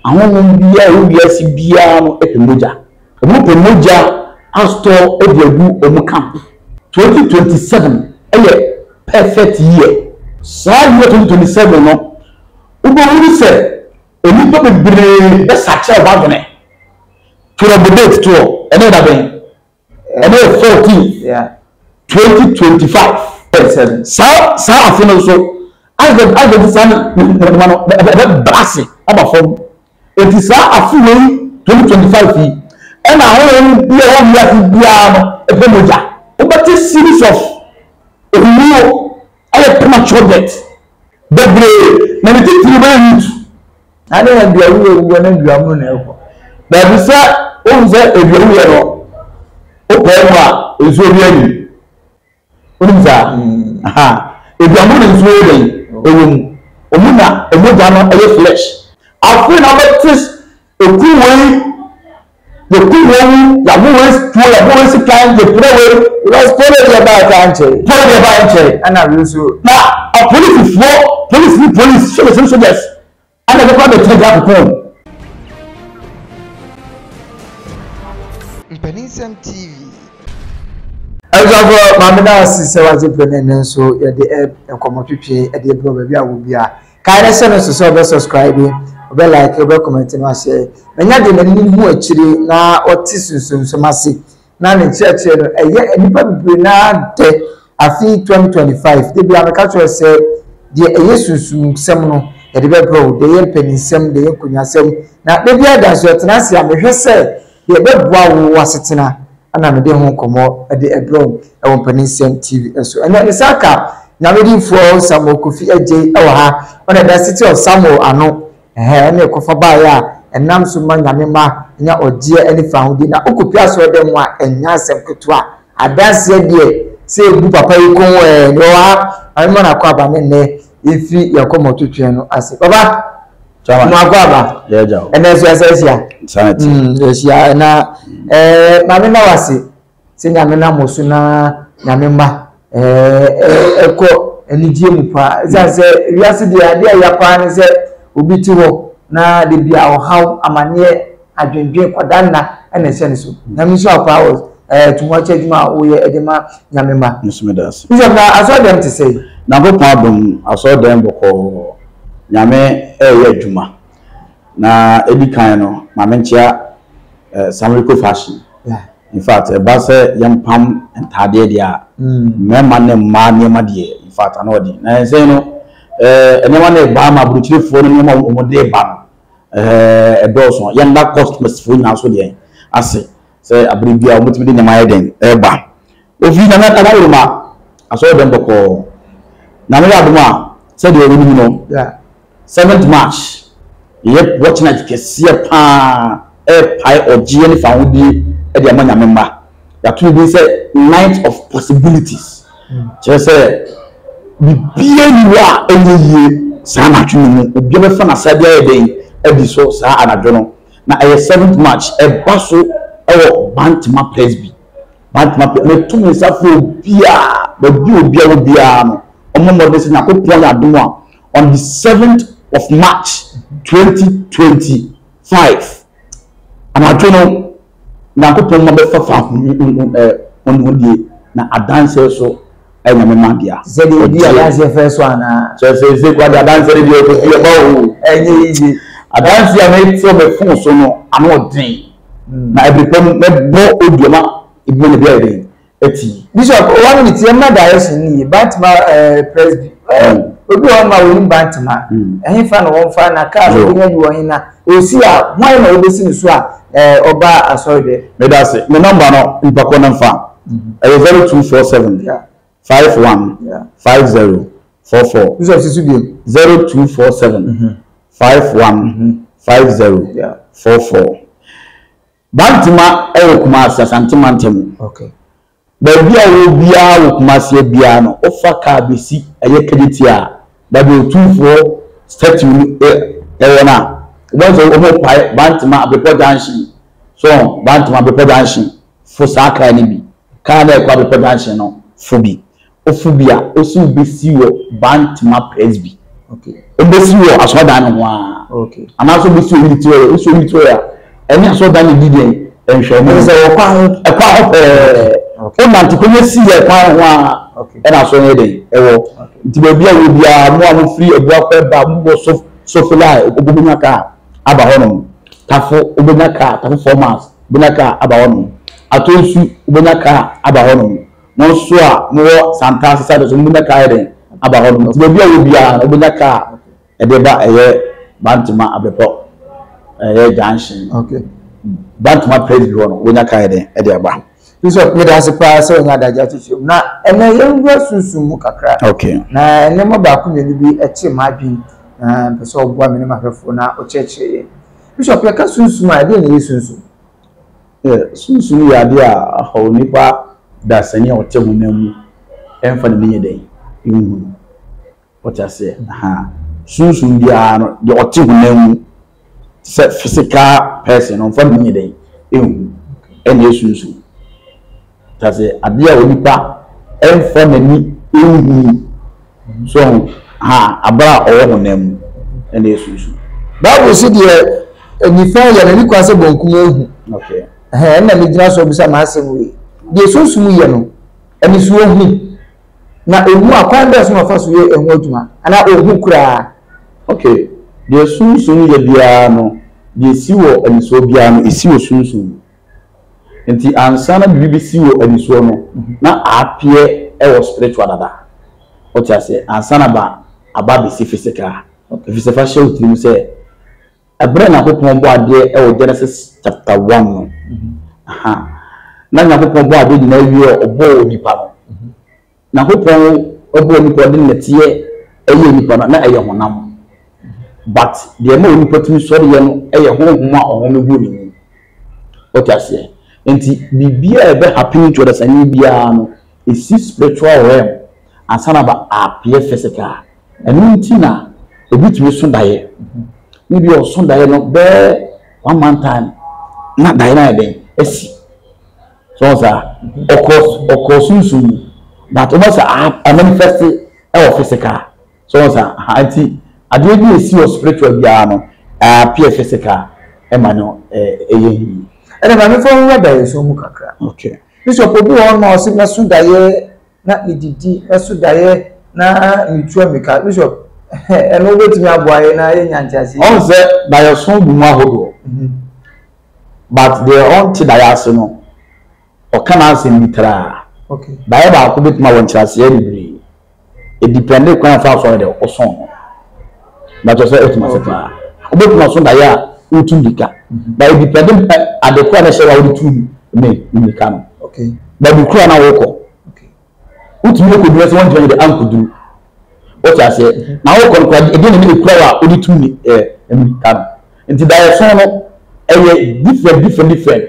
Ahonhom biara a ɛwɔ wiase biara no pɛ mogya. Wɔpɛ mogya astore de agu wɔn camp. 2027 yɛ perfect year. Saa year 2027 no, wobɛhunu sɛ nnipa bebree bɛsakyera wɔn adwene. Twerɛ bɔ date toɔ, ɛnnɛ yɛ da bɛn? Ɛnnɛ yɛ 14, 2025. Saa saa afe no nso, advent advent saa nneɛma no ɛbɛba ase aba fam. Enti saa afe wei 2025 yi, ɛna ahonhom bi a ɛwɔ wiase biara no ɛpɛ mogya. Wobɛte series of owuo ɛyɛ premature death bebree na ne titiriw bɛyɛ youth. Na ne yɛn dua wuiɛ wuiɛ na dua mu na ɛkɔ. Baabi sɛ wohu sɛ dua wuiɛ no wopɛɛ mu a nsuo bi anim. Wonim saa? Mm. Dua mu na nsuo yɛ dɛn? Ɛwɔ mu. Ɔmu na mogya no ɛyɛ flesh. Afei na wobɛte eku wei Yɛku wei wu, yɛabo wei tuo, yɛabo wei sekan, yɛpira wei. Because polo deɛ baa koraa nkyɛe. Polo deɛ baa nkyɛe. Ɛna wei nso. Na apolisifoɔ, polisi ne polisi, soldiers ne soldiers, ɛna ɛbɛkɔ abɛtena gya akoko. Mpaninsɛm TV. Abusuafoɔ maame da ase sɛ wagye berɛ ne ɛnnɛ nso yɛde nkɔmmɔtwetwe de abrɛ wo baabi a wɔ biara. Kae na hyɛ no nso sɛ wobɛ subscribe, wobɛ like, wobɛ comment na wahyɛ. Manya deɛ n'ani hu akyire na ɔte sunsumsum ase na ne nkyerɛkyerɛ no ɛyɛ nnipa bebree naa dɛ. Afe 2025 da biara meka kyerɛ sɛ deɛ ɛyɛ sunsumsɛm no yɛde bɛbrɛ wo, deɛ ɛyɛ mpaninsɛm, deɛ ɛyɛ nkonnwasɛm na da biara da nso yɛtena ase a mehwɛ sɛ deɛ ɛbɛboa wo w'asetena na mede ho nkɔmmɔ de ɛbrɛ wo wɔ Mpaninsɛm TV so. Ɛnɛ me san ka Nyame difoɔ Samuel Kofi Adjei wɔ ha, ɔna ɛda City of Samuel ano, ɛhɛ ɛne ɛkɔfa baeɛ a ɛnam so ma Nyame mma nya ɔgyeɛ ne fahodie. Na wokɔpie asɔrɔdan mu a ɛnyɛ asɛm ketewa, adanseɛ deɛ sɛ ɛgu papa yi kɔn ɛɛ deɛ ɔwɔ ha, Maame ma no akɔ aba ne nnɛ yɛmfiri yɛn nkɔmmɔ twetweɛ no ase. Papa! Chairman. Mo akɔ aba. Yɛ gya o. Ɛnɛ nso yɛsɛ ahyia. Sanity. Yɛhyia ɛna ɛɛ maame na wase sɛ nyame na mo so na nyame ma ɛɛ ɛkɔ anigyeɛ mu paa. Ɛsiane sɛ wiase deɛ adeɛ a ɛya paa ne sɛ obi te hɔ na de bi a ɔhaw amaneɛ adwendwen kwadaa nna ɛna ɛhyɛ ne so. Nyame nso apaa wɔ ɛɛ tuhoakyɛ adwuma a woyɛ ɛde ma nyame ma. Nso meda ase. Bishop na asɔre dɛm te sɛ yi. Nyankopɔn adom asɔre dɛm bɔkɔɔ. Nyame reyɛ adwuma. Na edi kan no, ma menkyea eh, Samrico Fashion. In fact, ɛba sɛ yɛmpam ntaadeɛ deɛ a, mm. mmarima ne mmaa nneɛma deɛ, in fact, ano ɔden. Na ɛnsɛn no, eh, nneɛma no ɛba ama aburokyirefoɔ no nneɛma a wɔde ba no, eh, ɛdɔɔso. Yɛnda customers foɔ nyinaa so deɛ ase sɛ abere bi a wɔtumi de nneɛma ayɛ den ɛreba. Ofi Nyame adaworoma asɔre dɛm bɔkɔɔ. Nyame yɛ adom a sɛdeɛ wonim no seventh March yɛyɛ watch night kɛseɛ paa ɛrepae ɔgyeɛ ne fahodie de ama Nyame mma. Yɛato ne din sɛ night of possibilities. Kyerɛ sɛ biribiara nni hɔ a ɛnyɛ yie saa anadwo no mu. Obiara bɛfa n'asɛdeɛ ayɛ dɛn adi so saa anadwo no. Na ɛyɛ seventh March ɛba so ɛwɔ Bantama Presby. Matena pɛ, meto me nsa frɛ obiara, baabi a obiara wɔ biara no, ɔmmɔ mmɔden sɛ Nyankopɔn yɛ adom a, on the seventh of March 2025, anadwo no, Nyankopɔn ma bɛfa fa honhodie na adanseɛ so ɛyɛ Nyame ma dea. Sɛ deɛ ɛdi adanseɛ fɛ so anaa? Kyerɛ sɛ ɛsɛ kura deɛ adanseɛ no deɛ ɔkɔsi ɛba o. Ɛnyɛ yiye. Adanseɛ a mete wɔ me fon so no, ano ɔden. Na ɛbere pa mu mɛbɔ audio ma ebi ma bi ayɛ den ati. Bishop, one minute, yɛn ma direction ni yie, Bantama ɛɛ eh, Presby. Eh, mm. Obi wɔ hɔ ma wɔnim Bantama. Ɛhe fa na wɔn fa na kaa sɛ obi nya bi wɔ he na osi a hwan na wɔbɛsi ne so a ɛɛ eh, ɔba asɔre dɛ. Meda ase, me nɔmba no nipa kɔ no nfa. Ɛyɛ 0247 51 50 44. Bishop sisu biem. 0247 51 50 44. Bantama wɔ Kumasi, Asante mantam. Okay. Baabi a wɔ biara wɔ Kumasi biara no, wofa kaa bɛsi ɛyɛ Kejetia a, baabi a Otumfoɔ statue no ɛwɔ no a, wobɛhu sɛ wɔrepae Bantama Abrepɔ Junction. So, Bantama Abrepɔ Junction, fo saa kaa no bi. Kaa no a ɛkɔ Abrepɔ Junction no, fo bi. Wofo bi a, wo se wobɛsi wɔ Bantama Presby. Okay. Wobɛsi wɔ asɔredan no ho ara. Okay. Anaasɛ wobɛsi wɔ unity hɔ, wosi wɔ unity hɔ a, ɛne asɔredan no di deɛn? Nhwɛanim. Ɛsɛ sɛ wɔ kwan ho. Ɛkwan ho pɛɛ. Okay. Wonante kwan si yɛ kwan ho ara. Okay. Ɛna asɔre no yɛ dɛn? Ɛwɔ. Okay. Nti baabi a wɔ biara, mo a mofiri Abuakwa ba, mowɔ sof Sofela a, wobɛnya kaa aba hɔnom. Tafo, wobɛnya kaa, Tafo 4 miles, wobɛnya kaa aba hɔnom. Atonsu, wobɛnya kaa aba hɔnom. Mo nso a mowɔ Santase side so, mobɛnya kaa ayɛ dɛn aba hɔnom. Nti baabi a wɔ biara no, wobɛnya kaa ɛde ba ɛyɛ Bantama Abrepɔ ɛyɛ junction. Okay. Bantama Presby hɔ no, wobɛnya kaa ayɛ dɛn ɛde aba. Bishop, meda ase paa sɛ wonya adagye akyekyere mu. Na ɛnɛ yɛnwura sunsum mu kakra. Okay. Na nneɛma baako mmienu bi ɛkyere m'adwene na mpɛ sɛ ɔboa me ne m'ahwɛfoɔ na ɔkyerɛkyerɛ yɛn. Bishop, yɛka sunsum a, ɛdeɛn na ɛyɛ sunsum? Yeah, sunsum yɛ adeɛ a aha onipa dasani a ɔte honam mu ɛmfa n'ani nyɛ dɛn nhu no. Wote aseɛ? Aha. Sunsum biara no, deɛ ɔte honam mu te sɛ physical person no, ɔmfa n'ani nyɛ dɛn nhu ɛna ɛyɛ sunsum. Wote aseɛ? Adeɛ a onipa ɛmfa n'ani nhu so ho ha abere a ɔwɔ honam mu ɛna ɛyɛ sunsum. Bible si deɛ nifa yɛ no ne kwan sɛ bonkum ehu. Okay. Ɛhɛn, ɛna megyina so bisa m'asɛm wei. Deɛ sunsum yɛ no, ɛne so ohu. Na emu a kwan bɛn so na ɔfa so yɛ ɛho adwuma? Anaa ohu koraa? Okay. Deɛ sunsum yɛ biara no, deɛ esi wɔ anisoɔ biara no, esi wɔ sunsum mu. Nti ansa na biribi bɛsi wɔ anisoɔ no, na aappear wɔ spiritual dada. Wote aseɛ? Ansa na ba aba abɛsi physical. Ɛfiri sɛ fa hyɛ wo tirim sɛ, ɛberɛ a Nyankopɔn bɔɔ adeɛ wɔ Genesis chapter 1 no, aha, na Nyankopɔn bɔɔ adeɛ nyinaa wie a ɔbɔɔ onipa no. Nyankopɔn bɔɔ onipa, ɔde nnɛteɛ ɛyɛɛ nipa no, na ɛyɛ honam. But deɛ ɛma onipa tumi sɔreɛ no yɛ honhom a ɔhome gu ne mu. Wote aseɛ? Nti biribiara a ɛbɛ happen to ɔdasani biara no, ɛsi spiritual realm ansa na ba appear physical. Ɛno nti na obi tumi so daeɛ. Ne bi a ɔso daeɛ no bɛyɛ one month time na daeɛ no ayɛ dɛn? Asi. So wɔn saa ɔkɔ ɔkɔ sunsum mu but wɔn sɛ a manifest ɛwɔ physical. So wɔn saa ha nti adeɛ bi a esi wɔ spiritual biara no appear physical ɛma no ɛyɛ yie. Ɛna maame fa nwura daeɛso mu kakra. Okay. Bishop, obi wɔ hɔ nom a ɔse mɛso daeɛ na medidi, mɛso daeɛ na metu ammirika. Bishop, ɛno wobɛtumi aboa yɛn na yɛnya nteaseɛ. Ɔn sɛ daeɛso gu mu ahodoɔ. But deɛ ɔnte daeɛ ase no, ɔka n'asɛm bi traa. Okay. Daeɛ baako bɛtumi awɔ nkyerɛaseɛ bebree. Ɛdipɛnde kwan a fa so ayɛ dɛ ɔsɔn no. Bàtɔ sɛ ɛtumi ase paa. Wobɛtumi aso daeɛ a wotu mmirika. But ɛdipɛnde ade koro a na ɛhyɛ wo a wode tu mmirika no. Okay. Baabi koro a na wokɔ. Okay. Wotumi kɔduru sɛ wɔntumi de ankɔduru. Wote aseɛ? Na wokɔ no koraa ɛdeɛ na ɛna ɛkura wo a wode tu mmirika no. Nti daeɛso no ɛyɛ different different different.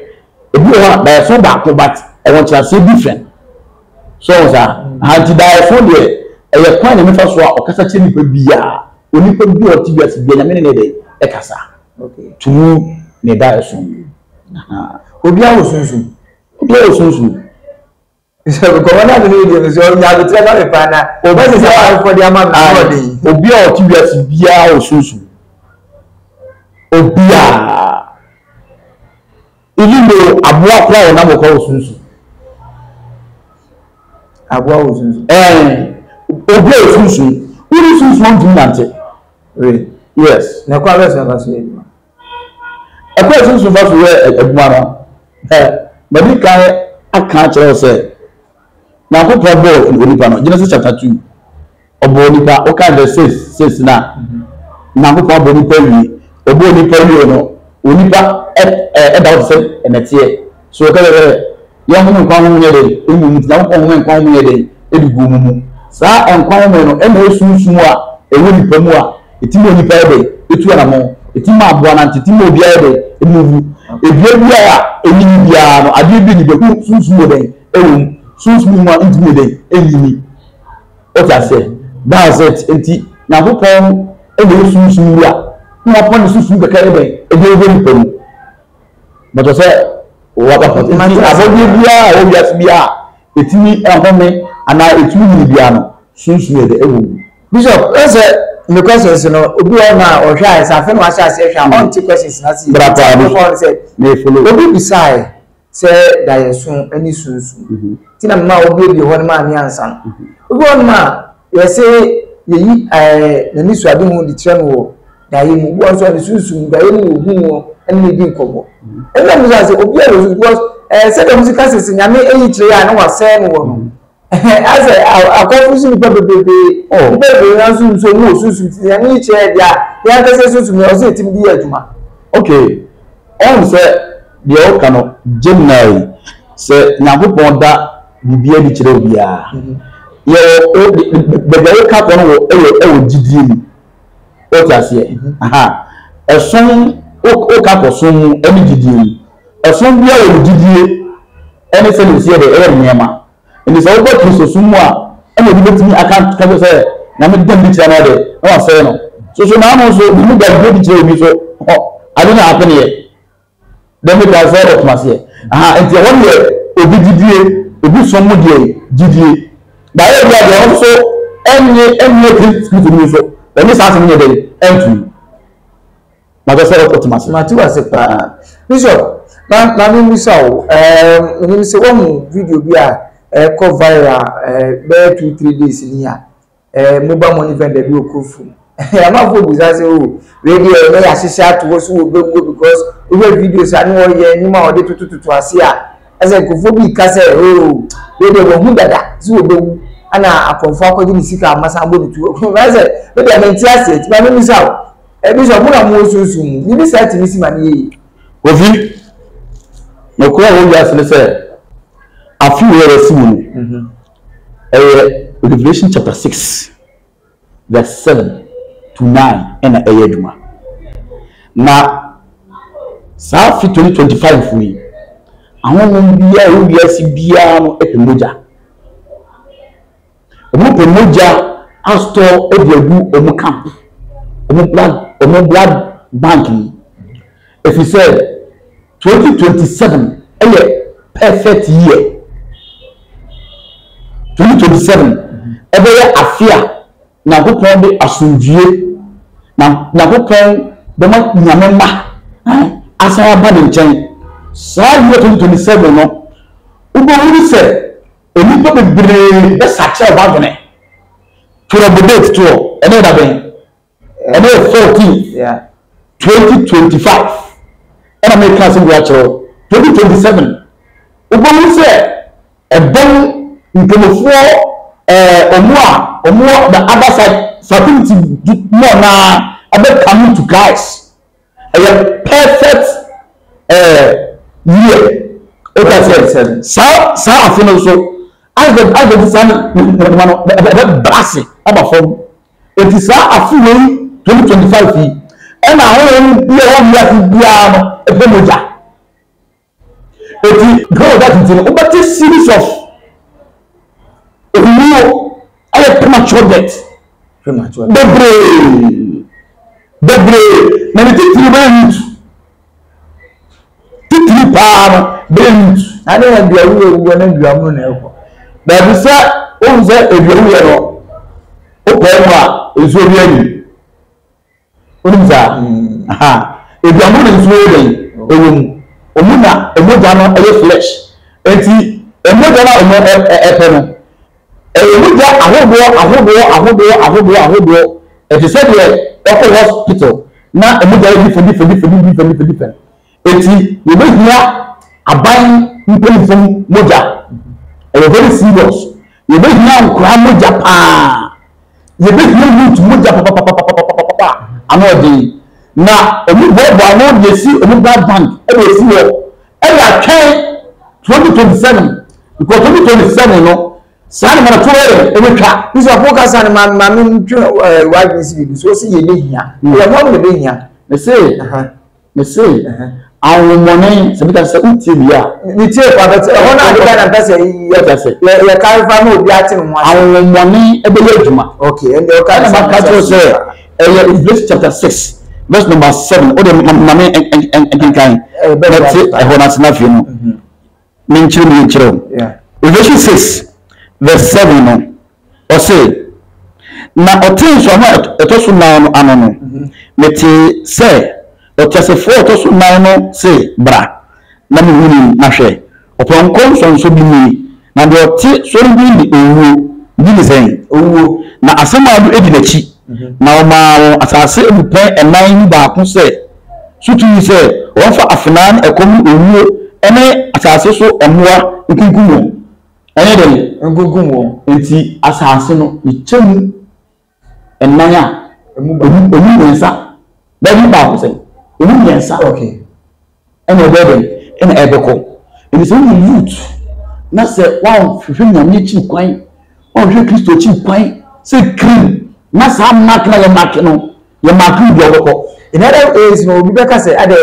Ebi wɔ hɔ a daeɛso baako but ɛwɔ nkyerɛaseɛ different. So wɔn saa? Aha nti daeɛso deɛ ɛyɛ kwan na Nyame fa so a ɔkasa kyerɛ nipa biara. Onipa bi a ɔte wiase biara Nyame ne ne dɛn ɛkasa. Okay. Through ne daeɛso. Aha. Obiara wɔ sunsum. Obiara wɔ sunsum. Nkɔmɔ naa mi ni di mi sɛ ɔnya abotire ma mi paa na ɔbɛ sɛ afɔ de ama mi na ɔde. Obi a ɔte wiase biara wɔ sunsum. Obiara. Even though aboa koraa a ɔnam hɔ koraa wɔ sunsum. Aboa wɔ sunsum. Ɛɛ obi a wɔ sunsum. Wonni sunsum a ntumi nante. Really? Yes. Na ɛkwan bɛn so na ɛfa so yɛ adwuma? Ɛkwan a sunsum fa so yɛ adwuma no, ɛ madi kan aka akyerɛ wo sɛ Nyankopɔn bɔɔ onipa no, Genesis chapter 2, ɔbɔɔ nipa, woka verse 6, 6 na Nyankopɔn abɔ nipa wie, ɔbɔɔ nipa wie no, onipa ɛda hɔ te sɛ ɛnɛteɛ. So ɔka sɛ yɛn home nkwa home yɛ dɛn? Emu mu nti Nyankopɔn home nkwa home yɛ dɛn? Ɛde gu mu mu. Saa nkwa home no ɛna ɛsunsum a ɛwɔ nipa mu a ɛtumi ma onipa yɛ dɛn? Ɛtu anamɔn. Ɛtumi ma aboa nante, ɛtumi ma obiara yɛ dɛn? Ɛmuvu. Edua biara a ɛnyini biara no, adeɛ bi ni bɛhu sunsum wɔ dɛn? Ɛwɔ mu. Sunsum mu a ntumi yɛ dɛn? Ɛnyini. Wote aseɛ? That's it. Nti Nyankopɔn ɛna ɛyɛ sunsum wura. Na wapa ne sunsum kɛkɛ yɛ dɛn? Ɛde ɛwɔ nipa mu. Bàtɔ sɛ wapa nti abɔdeɛ biara a ɛwɔ wiase biara a ɛtumi ɛhome anaa ɛtumi nyini biara no, sunsum yɛ dɛ ɛwɔ mu. Bishop, ɛsɛ. Me questions no, obi wɔ hɔ a ɔhwɛ a sɛ afei na wahyɛ aseɛ hwɛ a ɔnte questions no ase yie. Bra paa bi. Ɔno sɛ Me follow. obi bisaeɛ sɛ daeɛso ne sunsum. Nti na mema wobuebue hɔ no maa me ansa no. Obi wɔ hɔnom a yɛse yɛyi ɛɛ n'anisoadehu de kyerɛ no wɔ daeɛ mu. Obi wɔ hɔ nso a ne sunsum daeɛ mu na ohu no ne no di nkɔmmɔ. Ɛnna mebisa sɛ obi a wɔ sunsum because ɛɛ sɛdeɛ wɔsi ka sɛ sɛ Nyame ayi kyerɛ yɛ a na wasɛe no wɔ no. Asɛ akɔfo so nipa bebrebe Oh. nipa bebrebe na nso nso mu wɔ sunsum ti Nyame yi kyerɛ deɛ a yɛn ankasa sunsum yɛ ɔsɛ yɛtumi de yɛ adwuma. Okay, ɔhu sɛ deɛ ɔka no Gemini sɛ Nyankopɔn da biribi adi kyerɛ obiara. Yɛwɔ baabi a woka kɔ no wɔ ɛwɔ ɛwɔ gyidie mu. Wote aseɛ? Aha. Ɛsom woka kɔ som mu ɛne gyidie mu. Ɛsom biara wɔ ne gyidie ɛne sɛdeɛ ɔsi yɛ dɛ ɛyɛ nneɛma. Nti sɛ wobɔ Kristosom mu a, ɛna obi bɛtumi aka ka kyerɛ sɛ Nyame da bi kyerɛ no ɔde na wasɛe no. So so naano nso Nyame da bi kyerɛ obi so hɔ ade na apeneɛ. Dɛm de kaa sɛ ɔtoma aseɛ. Aha nti ɛhɔ no yɛ obi gyidie, obi som mu deɛ gyidie. Baayɛ bi a deɛ ɔno nso ɛnye ɛnye Kristo mu nso ɔnye saa asɛm nyɛ dɛn ɛntum. Mate sɛ wote m'ase. Mate w'ase paa. Bishop, ma ma memmisa wo. Ɛɛm, menim sɛ woahu video bi a ɛkɔ viral ɛɛ bɛyɛ 2, 3 days ni a ɛɛ mobile money vendor bi wɔ Kurofum. Amanfoɔ bisa sɛ o wei deɛ ɛnɛ yɛahyehyɛ ato hɔ so wɔ bɛwuo because wohwɛ videos a ne wɔyɛ nnwuma a wɔde totototo ase a ɛsɛ nkurɔfoɔ bi ka sɛ o wei deɛ wɔahu dada sɛ wɔbɛwu ɛna akɔmfoɔ akɔgye ne sika ama san bɔ ne tuo. Ɛsɛ me deɛ mente aseɛ nti ma memmisa wo. Ebi sɛ ɔmo na mo wɔ sunsum mu, biribi saa tumi si ma no yɛ yie. Kofi, nokorɛ a ɛwɔ wiase ne sɛ, afe wei a yɛasi mu no, ɛyɛ Revelation chapter 6 verse 7 to 9 ɛna ɛyɛ adwuma. Na saa afe 2025 yi, ahonhom biara a ɛwɔ wiase biara no pɛ mogya. Wɔpɛ mogya astɔ de agu wɔn camp, wɔn blood bank mu. Ɛfiri sɛ 2027 yɛ perfect year. 2027 ɛbɛyɛ afe a Nyankopɔn de asomdwie na Nyankopɔn bɛma Nyame mma asan aba ne nkyɛn. Saa year 2027 no, wobɛhunu sɛ nnipa bebree bɛsakyera wɔn adwene. Twerɛ bɔ date toɔ, ɛne da bɛn? Ɛne yɛ 14 2025. Ɛna meka asɛm bi akyerɛ wo. 2027 wobɛhu sɛ ɛdɔm nkramofoɔ ɛɛ ɔmo a ɔmo wɔ the other side fraternity mɔ naa ɛbɛ come to Christ. Ɛyɛ perfect ɛɛ year. O ta sɛ saa afe no nso advent advent saa nneɛma no ɛbɛ ba ase aba fam. Eti saa afe wei 2025 yi ɛna ahonhom bi a ɛwɔ wiase biara no ɛpɛ mogya. Eti because of that nti no wobɛte series of owuo ɛyɛ premature death. Bebree bebree na ne titiri bɛyɛ youth titiri paa no bɛyɛ youth. Na ne yɛ dua wuo wuo ne dua mu na ɛkɔ. Baabi sɛ ohun sɛ edua wuo no wopɛɛ mu a nsuo bi ayi. Wonim saa? Aha. Edua mu na nsuo yɛ dɛn? Ɛwɔ mu. Ɔmu na mogya no yɛ flesh. Enti mogya no a ɔmo ɛpɛ no, ɛyɛ mogya ahodoɔ ahodoɔ ahodoɔ ahodoɔ ahodoɔ. Ɛte sɛ deɛ ɔkɔ hospital na mogya yɛ different different different different different different. Enti yɛbɛhia aban mpanyinfoɔ mogya. Ɛyɛ very serious. Yɛbɛhia nkoraa mogya paa. Yɛbɛhia youth mogya papapapapapapa ano ɔden. Na ɔmo boaboa ano de asi ɔmo blood bank de asi hɔ ɛde atwɛn 2027 because 2027 no saa nneɛma no to yɛ ɛbɛtwa. Bishop wo kasa no ma ma me ntwe ɛɛ w'adwene si biribi so ɔsi yɛ bɛhia. Yɛ hɔn na bɛhia. Mese Mese, ahonhommɔne, sɛ meka sɛ wotie wie a. Metie pa bɛte ɛhɔ no ade bɛn na mpɛ sɛ yɛ yɛ clarify ma obi ate ne ho ase. Ahonhommɔne bɛyɛ adwuma. Okay, ɛnde ɔka Ɛna maka kyerɛ sɛ ɛyɛ Revelation chapter 6 verse number 7. Wode ma me nkenkan na te ɛhɔ no ase na afei no menkyerɛ mu yɛnkyerɛ wo. Revelation 6 verse 7 no, ɔse, Na ɔtee nsɔano a ɛtɔ so nan no ano no, metee sɛ ɔteasefoɔ a ɔtɔ so nan no se, Bra! Na mehunui, na hwɛ, ɔpɔnkɔ nsɔnsɔ bi nie, na deɛ ɔte so no din de Owuo. Ne din de sɛn? Owuo. Na Asamando di n'akyi, na wɔmaa wɔn asase abupɛn ɛnan mu baako sɛ so tumi sɛ wɔmfa afenaa ne ɛkɔm ne owuo ne asase so mmoa nkunkum wɔn. Ɛnyɛ dɛn? Nkunkum wɔn. Enti asase no, ne kyɛ mu nnan a, emu mmiɛnsa, bɛyɛ baako sɛn? Emu mmiɛnsa. Okay. Ɛna ɛbɛyɛ dɛn? Ɛna ɛbɛkɔ. Enti sɛ woyɛ youth na sɛ woanhwehwɛ Nyame akyiri kwan, woanhwehwɛ Kristo akyiri kwan sɛ kirim na saa mark na yɛ mark no, yɛ mark wo bi a wobɛkɔ. In other ways no, obi bɛka sɛ adɛ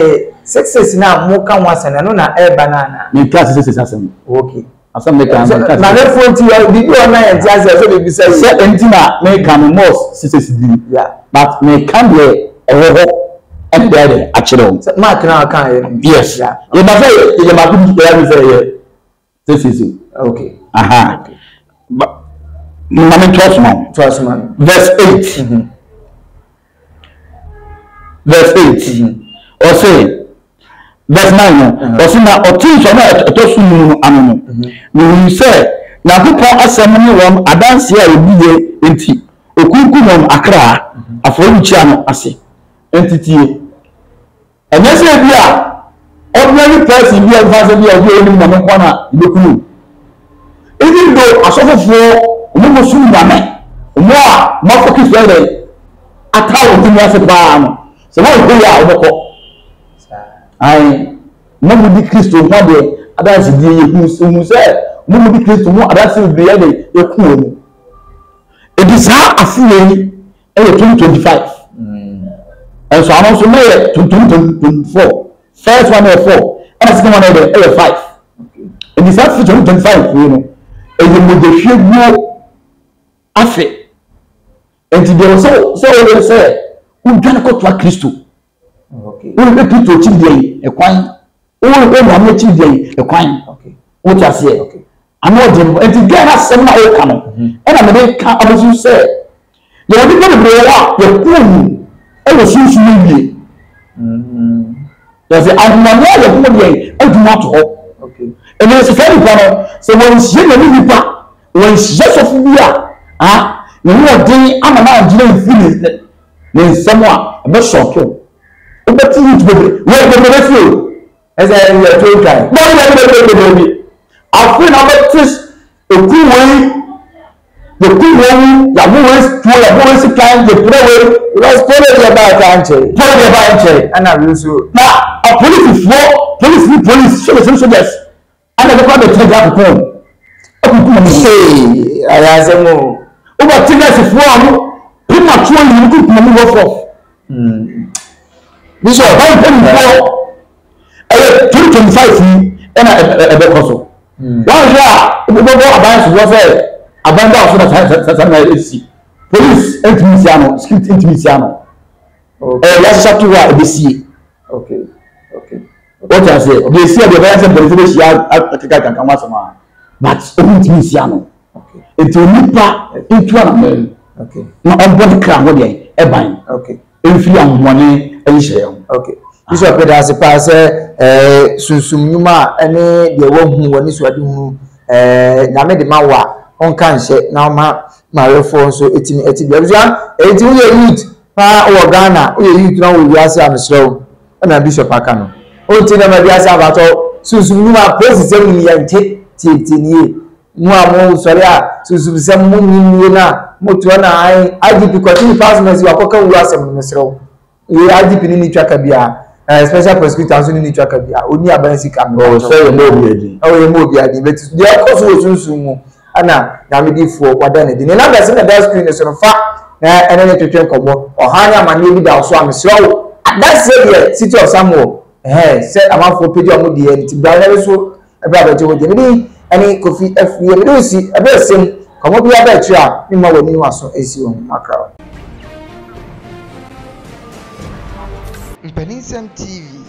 66 no a moka ho asɛm no, ɛno na ɛreba no anaa? Menkaa 66 asɛm. Okay. Asɛm meka no menkaa. Mamefoɔ nti biribi wɔ na yɛnte aseɛ sɛ biribi sɛ Sɛ nti na meka no mɔs 66 din. Yeah. But meka deɛ ɛwɔ hɔ ɛne deɛ ayɛ akyerɛ wo. Sɛ mark na ɔka yɛ no. Yes. Yeah. Yɛba sɛ yɛyɛ baako bi yɛyɛ sɛ yɛ 66. Okay. Aha. Okay. Ba ma me ntoa so ma wo. Toa so ma no. Verse 8. Verse 8. Ɔse verse 9 no, ɔse na ɔtee nsɔano a ɛtɔ so num no ano no, mehunuu sɛ Nyankopɔn asɛm ne wɔn adanseɛ a wɔdiiɛ nti, ɔkunkum wɔn akra afɔrebukyia no ase. Enti tie. Ɛnyɛ sɛ ebi a ordinary person bi a ɛmfa sɛ bi a obi a onim Nyame nko na ebeku no. Even though asɔfofoɔ wɔn mo som Nyame, wɔn a wɔn afɔ Kristo ayɛ dɛ ata wɔn tumi ase paa no, sɛ wɔn nhwɛ yie a wɔbɛkɔ. Ae, wɔn mo di Kristo ho adeɛ adansedie yɛ hu hu sɛ wɔn mo di Kristo ho adanse bebree yɛ dɛ yɛku wɔn. Edi saa afe wei ɛyɛ 2025 ɛnso ano nso na yɛ 2024 first one yɛ 4 ɛna second one yɛ dɛ ɛyɛ 5 ɛnti saa fi 2025 wei no ɛyɛ mogyahwie guo afe ɛnti deɛ sɛ sɛ wɔyɛ sɛ wodwane kɔtoa Kristo wohwɛ Kristo akyi deɛ yi ɛkwan wohwɛ Nyame akyi deɛ yi ɛkwan wote aseɛ ano ɔden no nti gɛn asɛm na ɔka no ɛna mede ka abɛsu sɛ yɛwɔ nnipa bebree wɔ a yɛkɔɔ mu ɛwɔ sunsum awie yɛsɛ ahomane a yɛho deɛ adwuma ato hɔ ɛnna sɛ saa nipa no sɛ wɔnhyia nyame nipa wɔnhyia sɔfo bi a a ne ho ɔden ama no angyina mfiri ne ne nsɛm a ɛbɛsɔɔke wo wobɛte youth bebree wɔ bebree bɛsi o Ɛsɛ yɛ to ntwan. Dabi dabi dabi dabi dabi. Afei na wobɛte eku wei yɛku wei yɛabo wei tuo yɛabo wei sikan yɛpira wei. Because polo deɛ baa koraa nkyɛe. Polo deɛ baa nkyɛe. Ɛna wei nso. Na apolisifoɔ polisi ni polisi soldiers ni soldiers ɛna ɛbɛkɔ abɛtena gya akoko akuku wɔn. Hey, ayɛ asɛm o. Wobɛte nɛɛsefoɔ a wɔn premature yi kuku wɔn wɔ fɔf. Bishop. Aban mpanimfoɔ ɛyɛ 2025 yi ɛna ɛbɛkɔ so. Wɔnhwɛ a wobɛbɔ aban soboɔ sɛ aban ba so na saa saa na ɛsi. Police ntumi nsi ano, security ntumi nsi ano. Ɛyɛ yɛahyehyɛ to hɔ a ɛbɛsie. Wɔte aseɛ deɛ ɛsi a deɛ ɛbɛyɛ sɛ mpanimfoɔ bɛhyia akeka kankan ho asɛm a but ɔmo ntumi nsi ano. Nti onipa ntu anamɔn na ɔbɔ ne kra ho deɛ ɛban mfiri ahonhommɔne nhyehyɛeɛ ho. Okay. Bishop yɛda ase paa sɛ ɛɛ sunsum nnwuma a ɛne deɛ wahu wɔ ne suadehunu ɛɛ nyame de ma wo a ɔnka nhyɛ na ɔma mawefoɔ nso ɛtumi ɛti bi. Abusua ɛnti woyɛ youth paa wɔ Ghana woyɛ youth na wɔ wiase a mesrɛ wo ɛna Bishop aka no. Wonte nneɛma bi ase abatɔ sunsum nnwuma polisi sɛm nim yɛnte tietie nie. Mo a mo sɔre a sunsumsɛm mo nyi nnie no a mo toa na ae IGP kɔte nipa asɛm asi wakɔka wuo asɛm no mesrɛ wo yɛ IGP ne ne twa ka biara eh, special prosecutor nso ne ne twa ka biara ɔni aban sika me ɔwɔ sɛ yɛ mɔ obi adi ɔwɔ yɛ mɔ obi adi bɛti deɛ ɛkɔ so wɔ sunsum mu ɛna nyame difoɔ wada ne di ne namba sɛ na da screen no so no fa na ɛne ne twetwe nkɔmmɔ ɔha ne amanneɛ bi da so a mesrɛ wo adanseɛ deɛ City of Samuel ɛhɛn sɛ amanfoɔ pagya ɔmo deɛ nti bra na so Ɛberɛ a bɛgye wo deɛ, me din ne Kofi Afriyie, mede wo si ɛberɛ sɛm, nkɔmmɔ biara ba akyire a, memma w'ani ne w'aso nsi wo ho, makra wo. Mpaninsɛm TV.